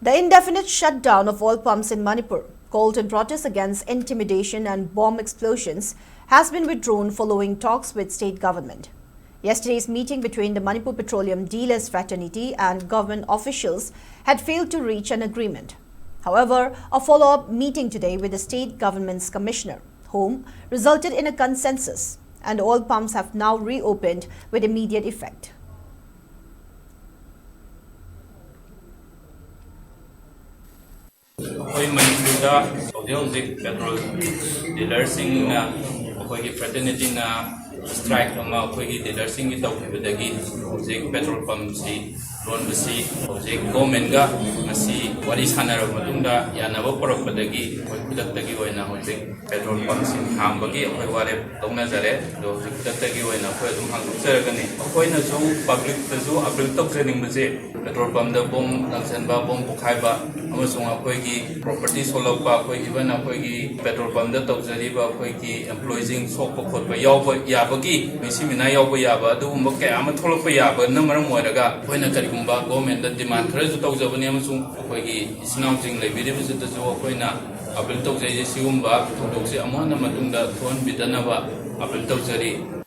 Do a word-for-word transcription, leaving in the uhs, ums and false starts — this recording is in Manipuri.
The indefinite shutdown of oil pumps in Manipur, called in protest against intimidation and bomb explosions, has been withdrawn following talks with state government. Yesterday's meeting between the Manipur Petroleum Dealers Fraternity and government officials had failed to reach an agreement. However, a follow-up meeting today with the state government's commissioner, Home, resulted in a consensus, and oil pumps have now reopened with immediate effect. ꯑꯩꯈꯣꯏ ꯃꯅꯤꯄꯨꯔꯗ ꯍꯧꯖꯤꯛ ꯍꯧꯖꯤꯛ ꯄꯦꯇ꯭ꯔꯣꯜ ꯗꯤꯂꯔꯁꯤꯡꯅ, ꯑꯩꯈꯣꯏꯒꯤ ꯐ꯭ꯔꯦꯇꯔꯅꯤꯇꯤꯅ ꯁ꯭ꯇ꯭ꯔꯥꯏꯛ ꯑꯃ ꯑꯩꯈꯣꯏꯒꯤ ꯗꯤꯂꯔꯁꯤꯡꯒꯤ ꯇꯧꯈꯤꯕꯗꯒꯤ ꯍꯧꯖꯤꯛ ꯄꯦꯇ꯭ꯔꯣꯜ ꯄꯝꯁꯤ ꯂꯣꯟꯕꯁꯤ ꯍꯧꯖꯤꯛ ꯒꯣꯔꯃꯦꯟꯒ ꯉꯁꯤ ꯋꯥꯔꯤ ꯁꯥꯟꯅꯔꯕ ꯃꯇꯨꯡꯗ ꯌꯥꯅꯕ ꯄꯨꯔꯛꯄꯗꯒꯤ ꯑꯩꯈꯣꯏ ꯈꯨꯗꯛꯇꯒꯤ ꯑꯣꯏꯅ ꯍꯧꯖꯤꯛ ꯄꯦꯇ꯭ꯔꯣꯜ ꯄꯝꯁꯤꯡ ꯍꯥꯡꯕꯒꯤ ꯑꯩꯈꯣꯏ ꯋꯥꯔꯦꯞ ꯂꯧꯅꯖꯔꯦ꯫ ꯑꯗꯣ ꯍꯧꯖꯤꯛ ꯈꯨꯗꯛꯇꯒꯤ ꯑꯣꯏꯅ ꯑꯩꯈꯣꯏ ꯑꯗꯨꯝ ꯍꯥꯡꯗꯣꯛꯆꯔꯒꯅꯤ꯫ ꯑꯩꯈꯣꯏꯅꯁꯨ ꯄꯕ꯭ꯂꯤꯛꯇꯁꯨ ꯑꯄꯤꯜ ꯇꯧꯖꯅꯤꯡꯕꯁꯦ, ꯄꯦꯇ꯭ꯔꯣꯜ ꯄꯝꯗ ꯕꯣꯝ ꯂꯪꯁꯟꯕ, ꯕꯣꯝ ꯄꯣꯈꯥꯏꯕ ꯑꯃꯁꯨꯡ ꯑꯩꯈꯣꯏꯒꯤ ꯄ꯭ꯔꯣꯄꯔꯇꯤ ꯁꯣꯛꯂꯛꯄ, ꯑꯩꯈꯣꯏ ꯏꯚꯟ ꯑꯩꯈꯣꯏꯒꯤ ꯄꯦꯇ꯭ꯔꯣꯜ ꯄꯝꯗ ꯇꯧꯖꯔꯤꯕ ꯑꯩꯈꯣꯏꯒꯤ ꯑꯦꯝꯄ꯭ꯂꯣꯌꯤꯁꯤꯡ ꯁꯣꯛꯄ ꯈꯣꯠꯄ ꯌꯥꯎꯕ ꯌꯥꯕꯒꯤ, ꯃꯤꯁꯤ ꯃꯤꯅꯥ ꯌꯥꯎꯕ ꯌꯥꯕ ꯑꯗꯨꯒꯨꯝꯕ ꯀꯌꯥ ꯑꯃ ꯊꯣꯛꯂꯛꯄ ꯌꯥꯕꯅ ꯃꯔꯝ ꯑꯣꯏꯔꯒ ꯑꯩꯈꯣꯏꯅ ꯀꯔꯤꯒꯨꯝꯕ ꯒꯣꯔꯃꯦꯟꯗ ꯗꯤꯃꯥꯟ ꯈꯔꯁꯨ ꯇꯧꯖꯕꯅꯤ ꯑꯃꯁꯨꯡ ꯑꯩꯈꯣꯏꯒꯤ ꯏꯆꯤꯟ ꯏꯅꯥꯎꯁꯤꯡ ꯂꯩꯕꯤꯔꯤꯕꯁꯤꯗꯁꯨ ꯑꯩꯈꯣꯏꯅ ꯑꯄꯤꯜ ꯇꯧꯖꯩꯁꯦ꯫ ꯁꯤꯒꯨꯝꯕ ꯊꯧꯗꯣꯛꯁꯦ ꯑꯃꯨꯛ ꯍꯟꯅ ꯃꯇꯨꯡꯗ ꯊꯣꯛꯍꯟꯕꯤꯗꯅꯕ ꯑꯄꯤꯜ ꯇꯧꯖꯔꯤ꯫